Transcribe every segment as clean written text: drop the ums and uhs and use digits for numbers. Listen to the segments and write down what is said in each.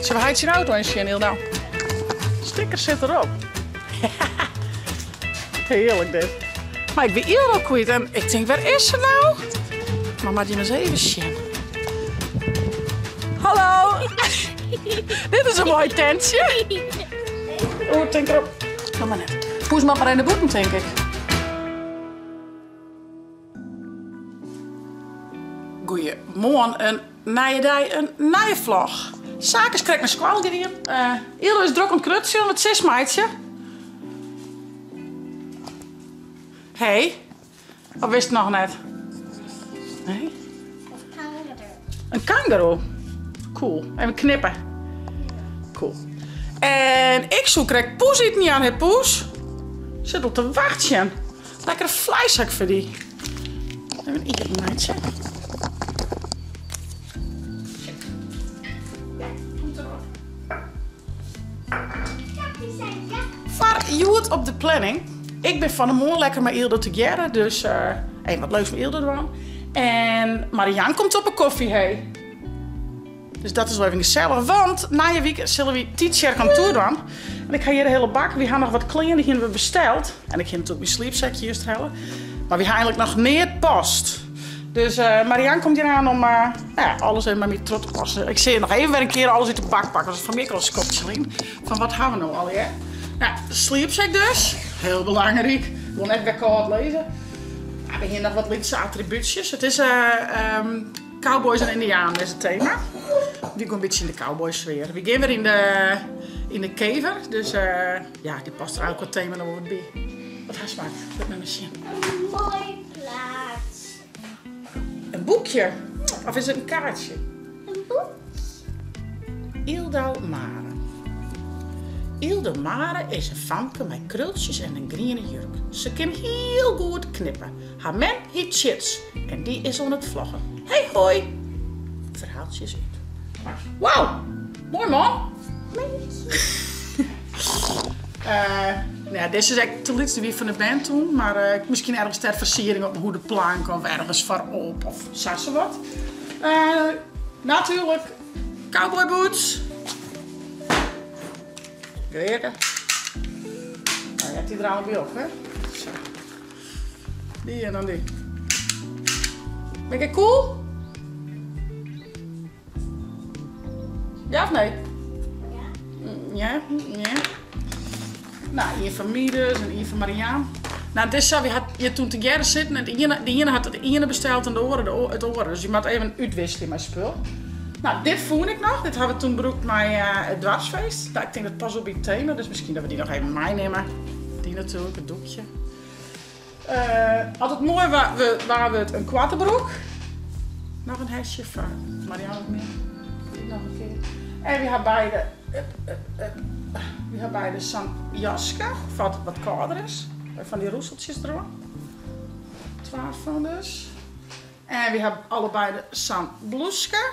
Sille we heit syn auto eens sjen, Ildou? Sticker sit derop. Hearlik dit. Mar ik wie Ildou kwyt en ik tink, wêr is se no? Mar moat jim ris even sjen. Hallo! Dit is in moai tentsje. Oeh, tink erop. Noch mar net. Poes moat mar even nei bûten, tink ik. Goeiemoarn, in nije dei, in nije vlog. Saak is krekt nei skoalle gien. Uh, Ildou is drok oan it knutselen, wat sis meitsje? Hey, of witst noch net? Nee? Een kangaroo. In kangaroo? Cool. Even knippe. Cool. En ik soe krekt poes iten jaan, hè poes? Sit al te wachtsjen. Lekkere fleishak foar dy. Even iten meitsje. Foar hjoed op de planning. Ik bin fan 'e moarn lekker mei Ildou tegearre, dus uh, even wat leuks mei Ildou dwaan. En Marianne komt op 'e koffie, hey. Dus dat is wol even gesellich, want nije wike sille wy Tytsjerk on tour dwaan. En ik ha hjir de hiele bak. Wy ha noch wat klean, dy hiene we besteld. En ik hie natuerlik myn sliepsekje juster helle. Mar wy ha eigenlik noch neat past. Dus uh, Marianne komt hjir aan om uh, nou ja, alles even mei my troch te passen. Ik sil noch even wer in kear alles út de bak pakken, want dat is foar my ek al in skoftsje lyn. Fan wat ha we no allegear? Nou, de sliepsek dus. Hiel belangryk. Ik wol net wer kâld lizze. We hiene noch wat lytse attribútsjes. It is uh, um, Cowboys en Indianen is it tema. Wy gean in bytsje yn de cowboy sfear. Wy gean wer yn de, yn de kever, dus uh, ja, dy past der eigentlik kwa tema noch wol wat by. Wat hast makke? Lit my mar sjen. In moai plaatsje. In boekje? Of is it in kaartsje? In boekje. Ildou Mare. Ildou Mare is in famke mei krultsjes en in griene jurk. Se kin hiel goed knippe. Har mem hyt Tjits en dy is oan it vloggen. Hey hoi! Ferhaaltsje is út. Wow! Moai man! Uh, nou ja, dizze is ek te lyts, dy wie fan de bern toen, mar uh, miskien ergens ter fersiering op in hoedeplank of ergens foarop of sa sawat. Uh, natuerlik cowboy boots. Greake. Nou, je hebt die er al bij op, hè? Zo. Dy en dan dy. Ben ik cool? Ja of nee? Ja. Ja? Ja. Nou, ien foar my dus en ien foar Marianne. Nou, it is sa, wy ha hjir toen tegearre sitten en de iene, de iene hat it iene besteld en de oare de, it oare. Dus je moatte even útwikselje mei spul. Nou, dit fûn ik noch. Dit ha we toen brûkt mei uh, it doarpsfeest. Nou, ik tink dat past wol by it tema, dus miskien dat we dy noch even meinimme. Dy natuerlik, it doekje. Uh, as it moai waar wurdt, in koarte broek. Noch in hesje foar Marianne of my. Noch in kear. En wy ha beide, wy ha beide sa'n jaske, foar it wat kâlder is. Fan dy roeseltsjes deroan. Twa fan dus. En wy ha allebeide sa'n blûske.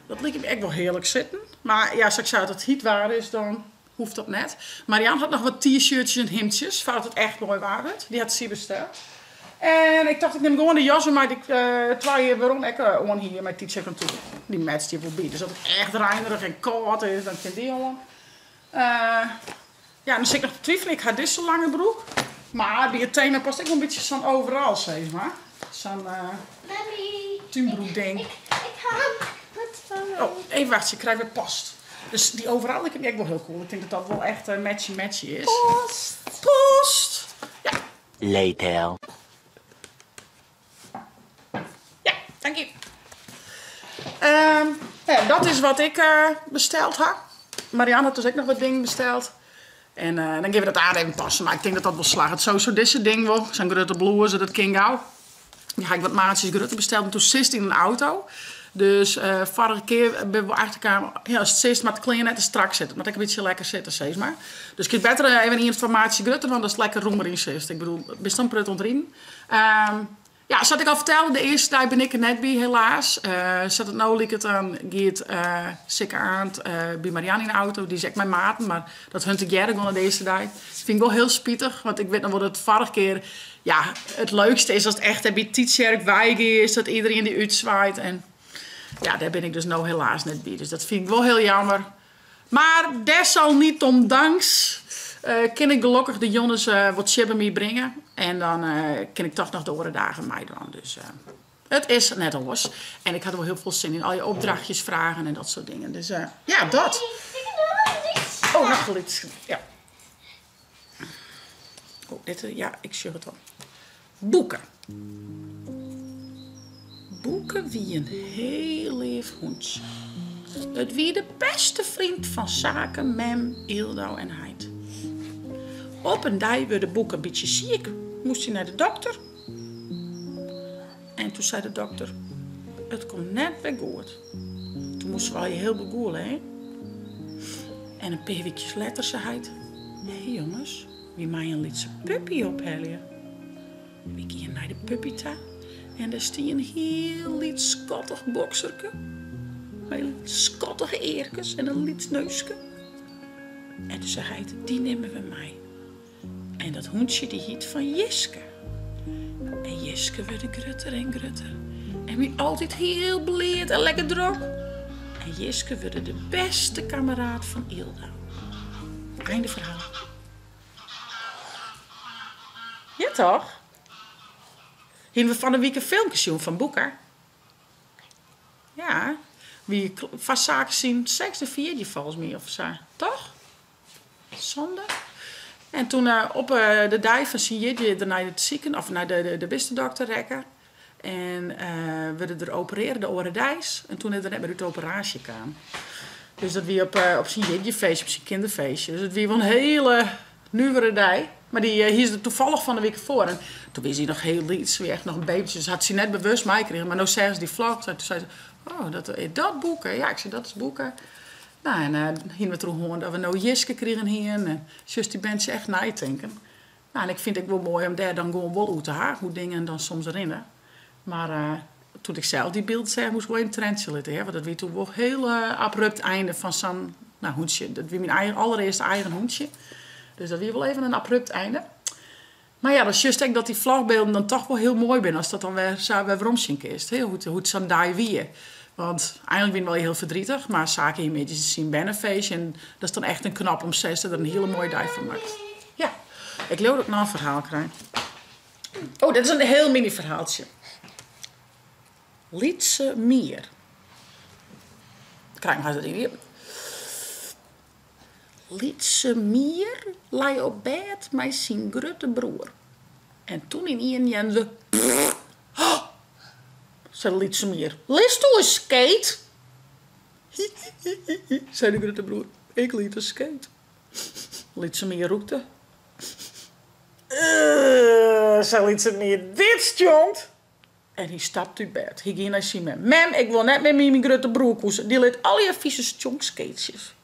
Dat liket my ek wol hearlik sitten. Mar ja, sa't ik sei, as it hyt waar is, dan hoecht dat net. Marianne hat noch wat t-shirtsjes en himdsjes foar as it echt moai waar wurdt. Dy hat sy besteld. En ik tocht, ik nim gewoan de jas mei dy't ik uh, twa jier werom ek uh, oan hie mei Tytsjerk oan tour. Dy matcht hjir wol by. Dus as it echt reinerich en kâld is, dan kin dy oan. Uh, ja, dan sit ik noch te twiveljen. Ik ha dizze lange broek. Mar by it tema past ek wol in bytsje sa'n overal, sis mar. Sa'n uh, túnbroekding. Ik, ik ha wat fan. Oh, even wachtsje, ik krij wer post. Dus dy overal liket my ek wol hiel cool. Ik tink dat dat wol echt uh, matchy matchy is. Post! Post! Ja. Later. Ja, dank je. Um, ja, dat is wat ik uh, besteld ha. Marianne hat dus ek noch wat dingen besteld. En uh, dan gean we dat aardich even passen. Mar ik tink dat dat wol slagget. Sowieso dizze ding wol. Sa'n grutte blûze, dat kin gau. Dy ha ik wat maatsjes grutter besteld. En toen sitst yn in auto. Dus uh, foarige kear bin we achterkaam, ja, ast sitst, moat de klean net te strak sitte. It moat ek in bytsje lekker sitte, sis mar. Dus kinst better even ien of twa maatsjes grutter dwaan, datst lekker rûmer yn sitst. Ik bedoel, bist dan prut oan it riden. Um, ja, sa't ik al fertelde, de earste dei bin ik der net by, helaas. Uh, sa't it no liket, dan giet uh, Sikke Aant uh, by Marianne yn de auto. Dy is ek mei maten, mar dat hun tegearre gean de earste dei. Fyn ik wol hiel spitich, want ik wit noch wol dat foarige kear, ja, it leukste is ast echt by Tytsjerk weigiest, dat iderien dy útswaait. En ja, dêr bin ik dus no helaas net by. Dus dat fyn ik wol hiel jammer. Mar desalnietomdanks kin ik gelokkich de jonges wat tsjin by my bringe. En dan kin ik toch noch de oare dagen meidwaan. Dus it is net oars. En ik ha der wol hiel folle sin yn. Allegear opdrachtjes, fragen en dat soart dingen. Dus ja, dat. Oh, noch in lyts. Ja. Oh, dit, ja, ik sjoch it al. Boeke. Boeke wie in heel leaf hûntsje. It wie de bêste freon fan Sake, mem, Yldau en heit. Op in dei wurde Boeke in bytsje siik, moast hy nei de dokter. En toen sei de dokter, it komt net wer goed. Toen moasten we allegear hiel begûle, hè. En in pear wykjes letter sei heit, hé jonges, wy meie in lytse puppy ophelje. Wy giene nei de puppy ta en dêr stie in hiel lyts skattich bokserke. Mei skattige earkes en in lyts neuske. En toen sei heit, dy nimme we mei. En dat hûntsje dy hiet fan Jiske. En Jiske wurde grutter en grutter en wie altyd hiel bliid en lekker drok. En Jiske wurde de bêste kammeraat fan Yldau. Einde ferhaal. Ja toch? Hiene we fan 'e wike in filmke sjoen fan Boeke? Ja, wie foar Sake syn sechsde jierdei folgens my of sa, toch? Sânde. En toen op de dei fan syn jierdei er nei it siken of nei de bistedokter rekke. En wurde er operearre de oare deis. En toen is er net mear út de operaasje kaam. Dus dat wie op syn jierdeifeestje, op syn kinderfeestje. Dus it wie wol in hiele nuvere dei. Mar dy hie se der toevallig fan de wike foar. En toen wie sy noch hiel lyts, wie echt noch in babytsje. Dus hat sy net bewust meikrige. Mar no seach se dy vlog en toen sei se, oh, dat, is dat Boeke? Ja, ik sei, dat is Boeke. Nou, en hiene we it deroer hân dat we no Jiske krigen hiene. En sjochst dy berntsje echt neitinken. Nou, en ik fyn it ek wol moai om dêr dan gewoan wol oer te ha, hoe't dingen dan soms rinne. Mar doe't ik sels dy bylden seach, moast ik wol even in trientsje litte, hear. Want dat wie toen wol hiel abrupt einde fan sa'n, no, hûntsje. Dat wie myn eigen, allerearste eigen hûntsje. Dus dat wie wol even in abrupt einde. Mar ja, dan sjochst ek dat dy vlogbylden dan toch wol hiel moai binne, ast dat dan wer sa wer weromsjen kinst, hè, hoe't sa'n dei wie. Want eigenlik wiene we allegear hiel verdrietig, mar Sake hie middeis syn bernefeestje en dat is dan echt in knop om sest der in hiele moaie dei fan makkest. Ja, ik leau dat ik noch in ferhaal krij. Oh, dit is in hiel miny ferhaaltsje. Lytse Mier. Krij ik noch hast it iepen. Lytse Mier lei op bêd mei syn grutte broer. En toen ynienen hearden se pfff. Oh, sei de lytse Mier, litsto in skeet? Hi, hi, hi, hi, sei de grutte broer, ik liet in skeet. Lytse Mier rûkte. Ugh, sei lytse Mier, dit stjonkt! En hy stapte út bêd. Hy gie nei syn mem. Mem, ik wol net mear mei myn grutte broer koese. Dy lit allegear fize stjonkskeetsjes.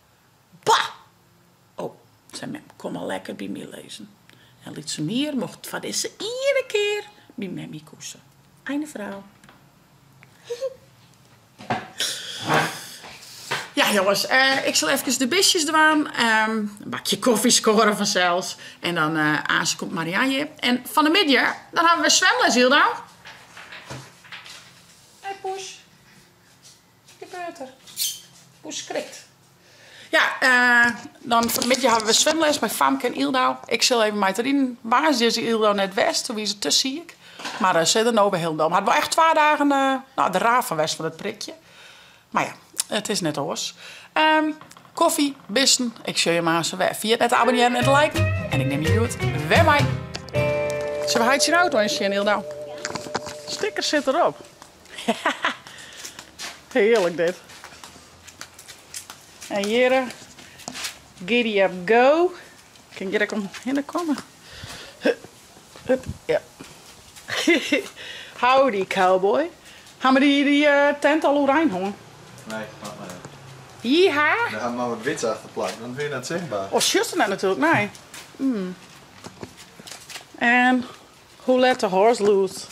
Bah! Oh, sei mem, kom mar lekker by my lizzen. En lytse Mier mocht foar dizze iene kear by memmie koese. Einde ferhaal. Ja jonges, ik sil efkes de bistjes dwaan. In bakje kofje skoare fansels. En dan aanst komt Marianne hjir. En fan 'e middei, dan hawwe we swimles, Yldau. Hey poes. Wat gebeurt der? Poes skrikt. Ja, dan fan 'e middei hawwe we swimles mei Famke en Yldau. Ik sil even mei it riden. Woansdei is Yldau net west, toen wie se te siik. Mar se is der no wer hielendal. Hat wol echt twa dagen no, der raar fan west fan it prikje. Mar ja, it is net oars. Koffie, bisten, ik sjoch jim aanst wer. Ferjit net te abonnearjen en te liken. En ik nim je hjoed wer mei. Sille we heit syn auto eens sjen, Yldau? Sticker sit derop. Hearlik dit. En hjir, giddy up go. Kin ik hjir ek omhinne komme? Hup, ja. Howdy cowboy. Ha we dy tent al oerein hongen? Nee, noch net. Yeehaw! Dêr ha we mar wat wits achter plakt, dan wie net sichtber. Oh, sjochst it net natuerlik, nee. En who let the horse loose?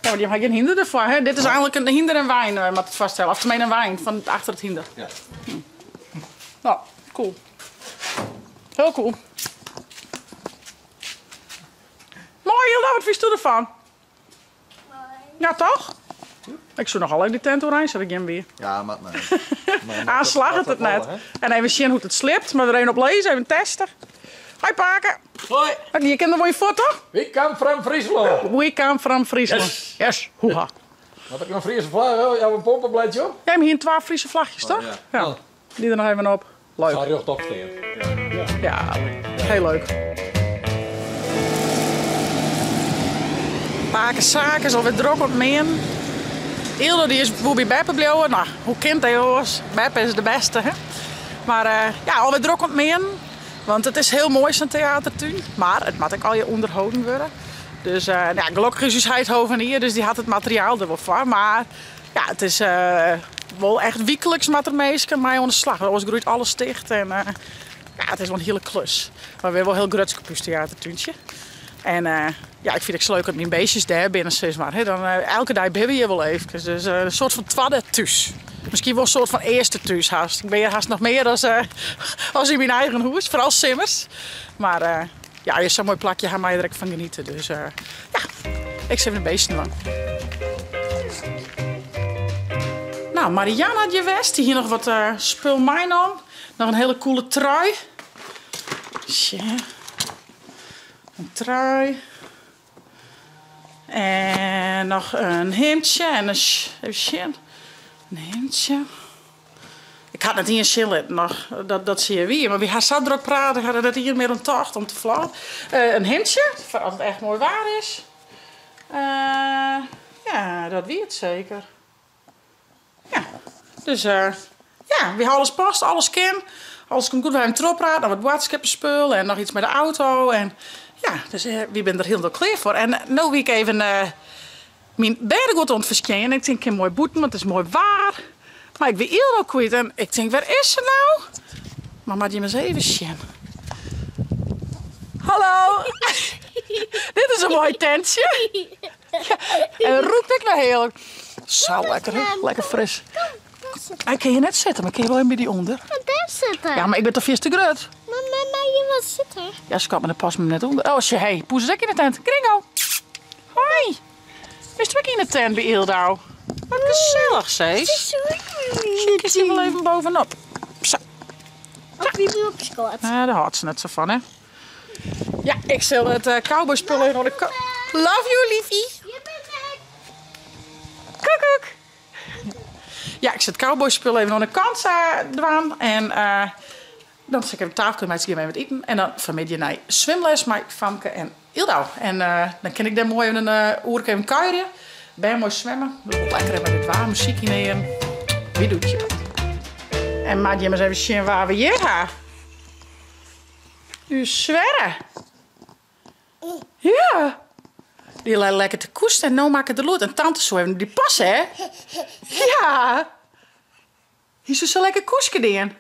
Ja, want je ha gjin hynder derfoar, hè? Dit is eigenlik in hynder en wein, moat it foarstelle. Of teminsten in wein fan achter it hynder. Ja. No, cool. Hiel cool. Moai, Yldau, wat fynsto derfan? Moai. Ja, toch? Ik soe noch al even dy tent oerein sette, gjin wie. Ja, moat mar. Aanst slagget it net. En even sjen hoe't it sliept. Mar der even op lizze, even teste. Hoi pake. Hoi. Je kinne der wol yn fuort, toch? We come from Fryslân. We come from Fryslân. Yes. Yes. Hoeha. Moat ik in Friese flagge? Ja, een pompenbladje op? Ja, maar hier twa Friese vlagjes, toch? Ja. Ja. Die er nog even op. Leuk. Ga rjochtop stean. Ja, heel leuk. Pake Sake is alwer drok oan it meanen. Yldo die is woe by Beppe bliuwe. No, hoe kin it oars? Beppe is de bêste, hè? Mar ja, alwer drok oan it meanen. Want it is hiel moai sa'n teatertún, mar it moat ek allegear ûnderholden wurde. Dus ja, gelokkich is ús heit hovenier, dus dy hat it materiaal der wol foar. Mar ja, it is wol echt wykliks moat der minsken mei oan de slach, want oars groeit alles ticht en ja, it is wol in hiele klus. Mar we binne wol hiel grutsk op ús teatertúntsje. En ja, ik fyn it ek sa leuk dat myn beestjes dêr binne, sis mar. Hè, dan elke dei binne we hjir wol eefkes, dus in soart fan twadde thús. Miskien wol in soart fan earste thús hast. Ik bin hjir hast noch mear as as yn myn eigen hûs, foaral simmers. Mar ja, as je sa'n moai plakje ha, meie je der ek fan geniete. Dus ja, ik sil even de beesten dwaan. Nou, Marianne hat hjir west. Dy hie noch wat spul meinommen. Noch in hiele coole trui. Sjen. In trui. En noch in himdsje en in, even sjen, in himdsje. Ik ha it net iens sjen litten noch, dat se hjir wie. Mar wy ha sa drok praat, ik ha der net ien mear oan tocht om te vloggen. In himdsje, foar as it echt moai waar is. Ja, dat wie it seker. Ja, dus ja, wy ha alles past, alles kin. Alles komt goed, we ha even trochpraat, noch wat boadskippenspul en noch iets mei de auto. En ja, dus wy binne der hielendal klear foar. En no wie ik even myn bêdeguod oan it ferskjinjen. Ik tink, ik kin moai bûten, want it is moai waar. Mar ik wie Yldo kwyt en ik tink, wêr is se no? Mar moat jim ris even sjen. Hallo! Dit is in moai tentsje. En rûkt ek noch hearlik. Sa lekker, hè? Lekker fris. Ik kin hjir net sitte, mar ik kin hjir wol even by dy ûnder. Mar dêr sitte. Ja, mar ik bin toch fierste grut. Mar mei hjir wol sitte. Ja, skat, mar dat past my net ûnder. Oh, sjoch, hey, Poes is ek yn de tent. Gringo! Hoi! Bist ek yn de tent by Yldo? Wat gesellich, sis. Sjoch, kinst hjir wol even bovenop. Sa. Of wie by op skoat. Nee, dêr hâldt se net sa fan, hè. Ja, ik sil it cowboyspul even oan de kant. Love you, liefie. Koekoek. Ja, ik sil it cowboyspul even oan de kant dwaan. En dan sil ik even tafel klearmeitsje, gean we even wat iten. En dan fanmiddei nei swimles mei Famke en Yldo. En dan kin ik dêr moai even in oerke even kuierje. Bern moai swimme. Dat wol lekker even mei dit waar, muzyk yn 'e earen. Wie doet je wat. En moat jim ris even sjen wa we hjir ha. Us Sverre. Ja. Dy lei lekker te koesten en no makket er lûd. En tante soe even dy passe, hè? Ja. Hy soe sa lekker koeske dien.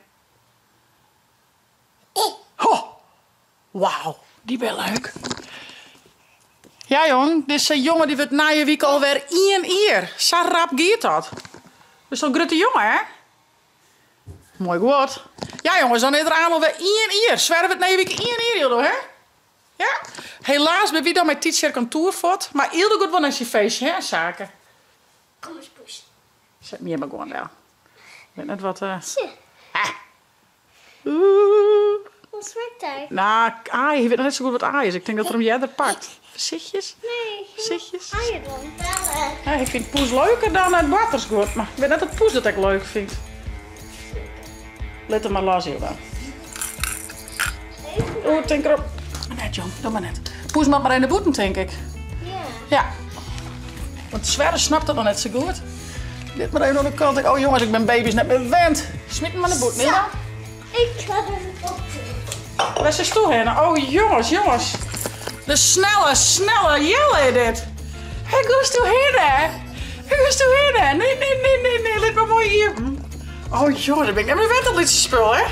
Ho. Wauw, dy bin leuk. Ja, jong, dizze jonge dy wurdt nije wike alwer ien jier. Sa rap giet dat. Bist al grutte jonge, hè? Moai guod. Ja jonges, dan is er aan alwer ien jier. Sverre wurdt nije wike ien jier, Yldo, hè? Ja? Helaas binne wy dan mei Tytsjerk oan toer fuort, mar Yldo giet wol nei syn feestje, hè, Sake? Kom eens, poes. Set my hjir mar gewoan del. Ik wit net wat. Sjoch. Hè? Oeh. Wat smaakt hy? Nou, aai, hy wit noch net sa goed wat aai is. Ik tink dat er him earder pakt. Foarsichtjes. Nee. Foarsichtjes. Aai dan. Ja, hy fynt poes leuker dan it boartersguod, mar ik wit net oft poes dat ek leuk fynt. Lit him mar los, Yldo. Oeh, tink derop. Net, jong, doch mar net. Poes moat mar even nei bûten, tink ik. Ja. Ja. Want Sverre snapt dat noch net sa goed. Dit mar even oan de kant. Oh jonges, ik bin baby's net mear wend. Smyt him mar nei bûten, Yldo. Ik ga er op. Wêr sitsto hinne? Oh jonges, jonges. De snelle, snelle Jelle is dit. Wêr goesto hinne? Wêr goesto hinne? Nee, nee, nee, nee, nee, lit mar moai iepen. Oh jonges, dat bin ik net mear wend, dat lytse spul, hè?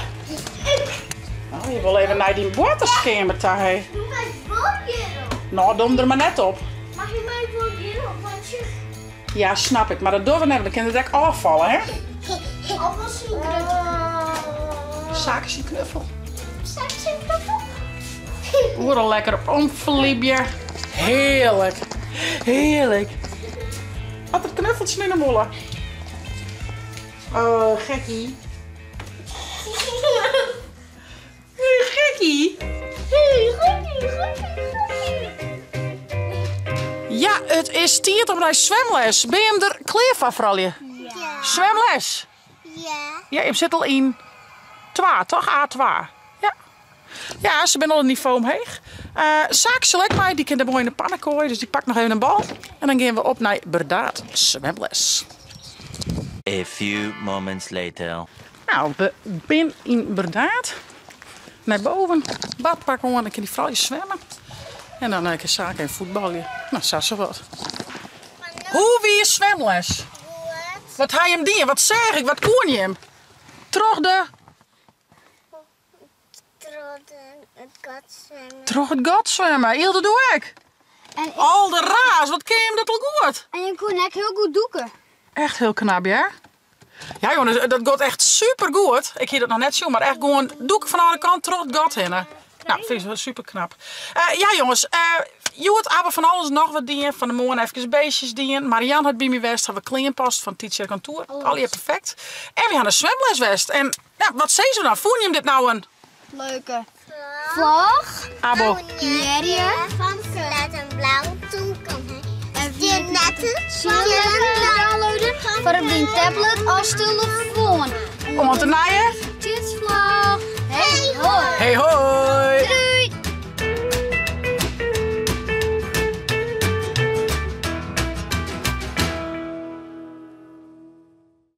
Oh, je wol even nei dyn boarterskeamer ta, hè? Doe my wol hjirop. No, dom der mar net op. Mag je my wol hjirop, want je... Ja, snap ik, mar dat dogge we net, want dan kin it ek ôffalle, hè? Of was een knuffel. Sake syn knuffel. Sake syn knuffel? Oeral lekker op omfliebje. Hearlik. Hearlik. Hat er knuffeltsje yn 'e mûle? Oh, gekkie. Hey, gekkie. Hey, gekkie, gekkie, gekkie. Ja, it is tiid om nei swimles. Binne jim der klear foar, froulju? Ja. Swimles? Ja. Ja, jim sitte al yn twa, toch? A2. Ja. Ja, se binne al in nivo omheech. Uh, Saak sil ek mei, dy kin dêr moai yn de panne koaie, dus dy pakt noch even in bal. En dan gean we op nei Burdaard swimles. A few moments later. Nou, we binne yn Burdaard. Nei boven, badpak oan, dan kin dy froulju swimme. En dan eh, kin Saak even fuotbalje. Nou, sa sa wat. Hoe wie swimles? Goed. Wat ha jim dien? Wat seach ik? Wat koene jim? Troch de... Troch it gat swimme. Troch it gat swimme. Ylde doe ek. En Alde raas, wat kin jim dat al goed? En je kon ek hiel goed dûke. Echt hiel knap, ja? Ja, jonges, dat giet echt super goed. Ik hie dat noch net sjoen, mar echt gewoan dûke fan alle kant troch it gat hinne. Nou, fyn ik wel super knap. Uh, ja, jonges, uh, hjoed hawwe we fan alles noch wat dien. Fan 'e moarn efkes beestjes dien. Marian hat by my west, hawwe we klean past fan Tytsjerk oan Toer. Allegear perfekt. En we hawwe in swimles west. En nou, wat sizze we dan? Fûnen jim dit nou in Leuke vlog. Abo. Jerje. Laat een blauwe toekomst. En nette downloaden voor op dyn tablet of telefoon. Oant de nije.